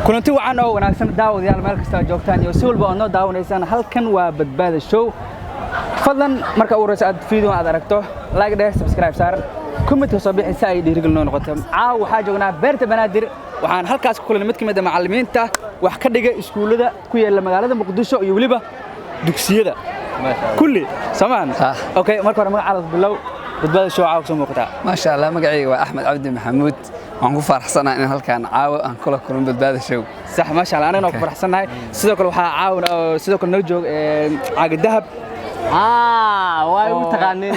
Kulanti wacan oo wanaagsan, daawadayaal, meel kasta aad joogtaan iyo si walba ood noo daawanaysaan. Halkan waa Badbaada Show. Fadlan, marka ugu horeysa aad video aad aragto, like dheh, subscribe saar, comment-ka soo bixi si ay dhiirigelin noo noqoto. Caawa waxaa joognaa Beerta Banaadir. Waxaan halkaas ku kulanay mid ka mid ah macallimiinta wax ka dhiga iskuullada ku yaalla magaalada Muqdisho iyo weliba dugsiyada kulli soomaan. Okay, marka hore magacaada bilow. Badbaada Show caawa kusoo muuqataa. Maasha Allah, magacayga waa Axmed Cabdi Maxamuud. Waan ku faraxsanahay in halkaan caawa aan kula kulmo Badbaada Show. Sax, maasha Allah, anagana waa ku faraxsannahay. Sidoo kale waxaa caawin oo sidoo kale noo joog Caaga Dahab. Waa igu taqaanin.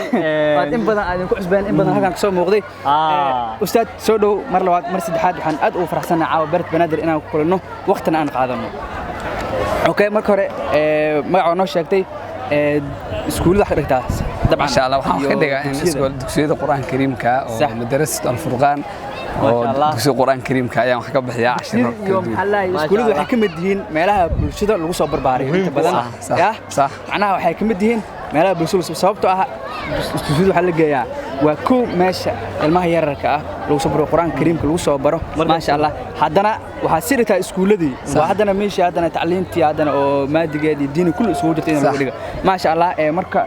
Waad in badan aad idinku cusbeen, in badan halkan kasoo muuqday. Ustaad, soo dhow mar labaad, mar saddexaad. Waxaan aad ugu faraxsannahay caawa Beerta Banaadir inaan ku kulanno, waqtina aan qaadano. Okay, marka hore magaca waa noo sheegtay, iskuullada wax ka dhigtaa dabcan. Maasha Allah, waxaan wax ka iyo dhigaa in dugsiyada. Iskool dugsiyada Qur'aanka Kariimka oo Madrasat Alfurqaan oo Maasha Allah. dugsiga Qur'aanka Kariimka ayaan wax ka bixiyaa cashiro iyo kala duwan. Maxaa lahay, Maasha iskuulladu waxay Allah. ka mid yihiin meelaha bulshada lagu soo barbaariyo inta badan. Sax, Ya? sax. Macnaha waxay ka mid yihiin meelaha bulshada sababtoo ah dugsiyada waxaa la geeyaa waa kow meesha ilmaha yararka ah lagu soo baro Qur'aanka Kariimka, lagu soo baro, maasha Allah. Haddana waxaa sii dhigtaa iskuulladii, waa haddana meeshii haddana tacliintii haddana oo maadigeed iyo diini kulli isugu jirta in lagu dhigo, maasha Allah. Ee marka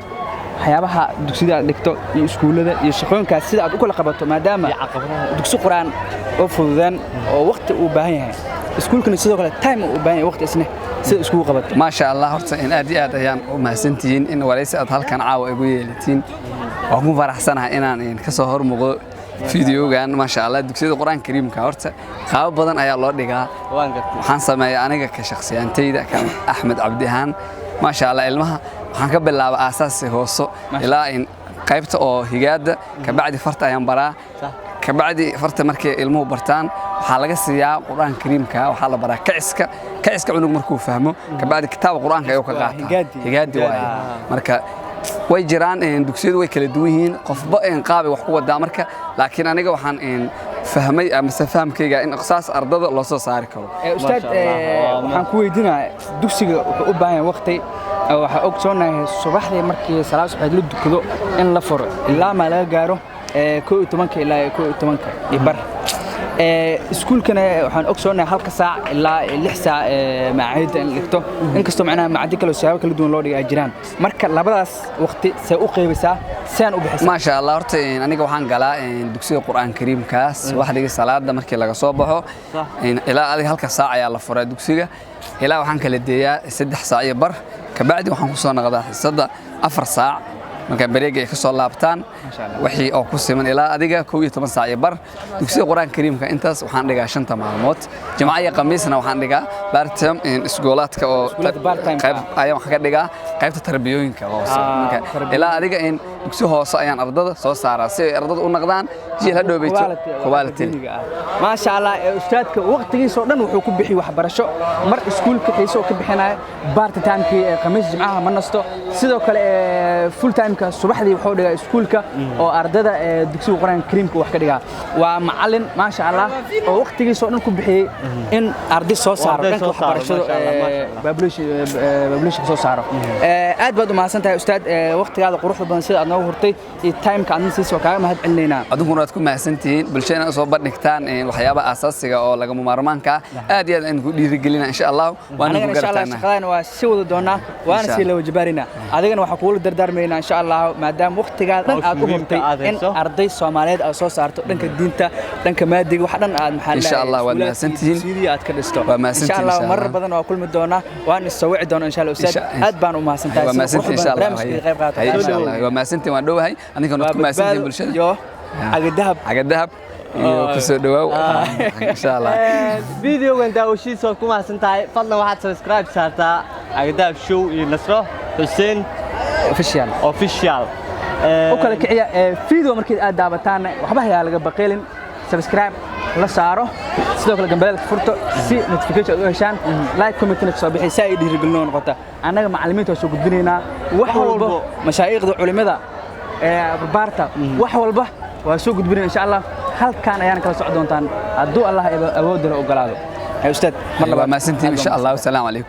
waxyaabaha dugsiyada aad dhigto iyo iskuullada iyo shaqooyinkaas sida aad u kala qabato, maadaama Iyo caqabadaha. dugsi Qur'aan oo fududeen oo waqti uu baahan yahay, iskuulkana sidoo kale time uu baahan yahay, waqti isne sida iskugu qabato. Maasha Allah, horta in aad iyo aad ayaan u mahadsantihiin in waraysi aad halkan caawa igu yeelatiin. Waan ku faraxsanahay inaan ka soo hor muuqdo fideogan. Maasha Allah, dugsiyada Qur'aanka Kariimka horta qaabo badan ayaa loo dhigaa. Waan gartay. Waxaan sameeyaa aniga ka shakhsiyaantayda kan Axmed Cabdi ahaan, maasha Allah, ilmaha waxaan ka bilaabaa aasaasi hooso ilaa in qaybta oo higaada, kabacdi farta ayaan baraa. Kabacdi farta markay ilmuhu bartaan, waxaa laga siiyaa Qur'aanka Kariimka, waxaa la baraa kiciska. Kiciska cunug markuu fahmo, kabacdi kitaabka Qur'aanka ayuu ka qaataa. Higaadi. Higaadi waaye. Marka way jiraan dugsiyadu way kala duwan yihiin, qofba qaabay wax ku wadaa. Marka laakiin aniga waxaan fahmay amase fahamkayga in saas ardada loo soo saari karo. Ustaad, Maasha Allah. waxaan ku weydiinayaa, dugsiga wuxuu u baahan yahay waqti oo waxaa ogsoonahay subaxdii markii salaad subaxeed la dukado in la furo ilaa maa laga gaaro 11-ka ilaa 11:30. Iskuulkana waxaan ogsoonahay halka saac ilaa 6 saac macaahidda in la dhigto, inkastoo macnaha macaadi kale oo siyaabo kala duwan loo dhigay ay jiraan. Marka labadaas waqti see u qaybisaa, seen u bixisaa? Maasha Allah, horta aniga waxaan galaa dugsiga Qur'aan Kariimkaas subaxdii salaada markii laga soo baxo ilaa adiga halka saac ayaa la furaa dugsiga, ilaa waxaan kala deeyaa 3 saac iyo bar. Kabacdi waxaan kusoo noqdaa xiisadda 4 saac marka bareega ay ka soo laabtaan. Maasha Allah. Wixii oo ku siman ilaa adiga 11 saac iyo bar dugsiga Qur'aanka Kariimka. Intaas waxaan dhigaa shanta maalmood. Jimco iyo Khamiisna waxaan dhigaa part time iskuulaadka oo Iskuulaadka part time-ka. Qayb ayaan waxaan ka dhigaa qaybta tarbiyooyinka hoose. Marka Tarbiyooyinka. ilaa adiga in dugsi hoose ayaan ardada soo saaraa si ay ardada u noqdaan jiil ha dhoobeyto quality. Diiniga ah, maasha Allah. Ustaadka waqtigiisa oo dhan wuxuu ku bixi waxbarasho, mar iskuulka xiise oo ka bixinaya, part time-kii Khamiis Jimcaha ma nasto. Sidoo kale full time-ka subaxdii wuxuu dhigaa iskuulka oo ardada dugsiga Qur'aanka Kariimka wax ka dhigaa. Waa macallin, maasha Allah, oo waqtigiisa oo dhan ku bixiyey in arday soo saaro Arday dhanka soo saaro, waxbarashada, maasha Allah, maasha Allah. Population soo saaro. Aad baad u mahadsan tahay, ustaad, waqtigaada quruxda badan sida aad noogu hurtay iyo time-ka aad nasiisa, waa kaaga mahad celinaynaa. Adunkuna waad ku mahadsantihiin bulshada inaad usoo bandhigtaan waxyaabaha aasaasiga oo lagama maarmaanka ah. Aad iyo aad ayaan ku dhiirigelina, insha Allah waan Anagana ku insha Allah gartaanaa. Shaqadana waa sii wada doonaa, waana Insha sii Allah. la wajabarinaa. Adigana waxaan kugula dardaarmaynaa, insha Allah, maadaama waqtigaa dhan Hawsha aad u muhiimka hurtay aad in hayso. arday Soomaaliyeed aad soo saarto dhanka diinta, dhanka maadiga, wax dhan aad maxaa Insha Allah, waad mahadsantihiin. sidii aad ka dhisto. Waa mahadsantihiin, Insha Allah insha marar Allah. badan waa kulmi doonaa, waan is soo wici doonaa, insha Allah. Ustaad, aad baan u mahadsantahay Waa sida mahadsantihiin, quruxda insha badan Allah. barnaamijka qayb qaadato. Haye, insha Allah, waa mahadsantihiin, waan dhowahay. Adinkana waad ku mahadsantihiin bulshada. Yo Cagadahab. Cagadahab iyo kusoo dhawaaw, insha Allah. Videogan daawashiisa waad ku mahadsan tahay. Fadlan waxaad subscribe saartaa Cagadaab Show iyo Nasro Xuseen Official. Official. U kala kiciya video markii aad daawataan, waxba hayaa laga baqeelin, subscribe la saaro, sidoo kale gambaleelka furto si notification aad u heshaan, like, comment na soo bixi si ay dhiirigelin noo noqoto. Annaga macallimiinta waa soo gudbinaynaa wax walba, walbo. Mashaayikhda, culimada, barbaarta, wax walba waa soo gudbinayna, insha Allah. Halkaan ayaana kala socon doontaan hadduu Allah awoodda la ogolaado. Ustaad, mar Waa labaad mahadsantihiin, insha Allah. Wasalaamu calaykum.